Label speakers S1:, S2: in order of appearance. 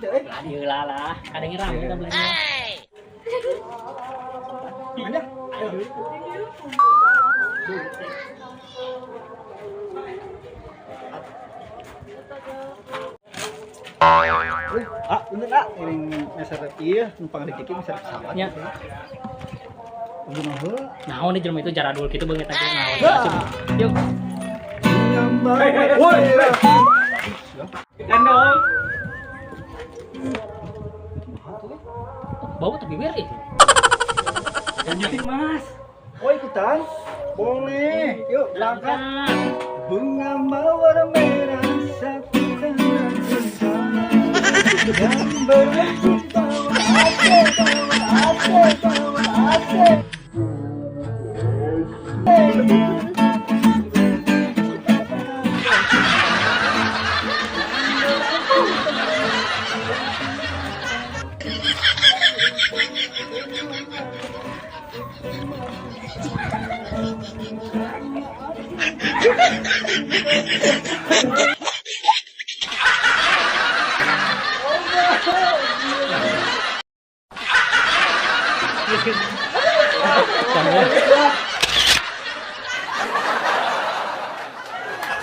S1: teh euy.
S2: Lah dieu lah lah. Kadang rame tah belanja.
S1: Mana? Ayo. Ah, bener ah, ini meser ieu numpang rezeki meser pesawat.
S2: Nya.
S1: Untung heula.
S2: Naon nih jelema itu jaradul kitu beungeut tadi naon. Yuk.
S1: Woi.
S2: Gandol. Bau tapi bibir ih.
S3: Lanjutin, Mas.
S1: Oh, ikutan? Boleh. Yuk, berangkat. Bunga mawar merah satu tangan bersama dan berlembut bawa asik, bawa asik, bawa asik.
S2: Gandol.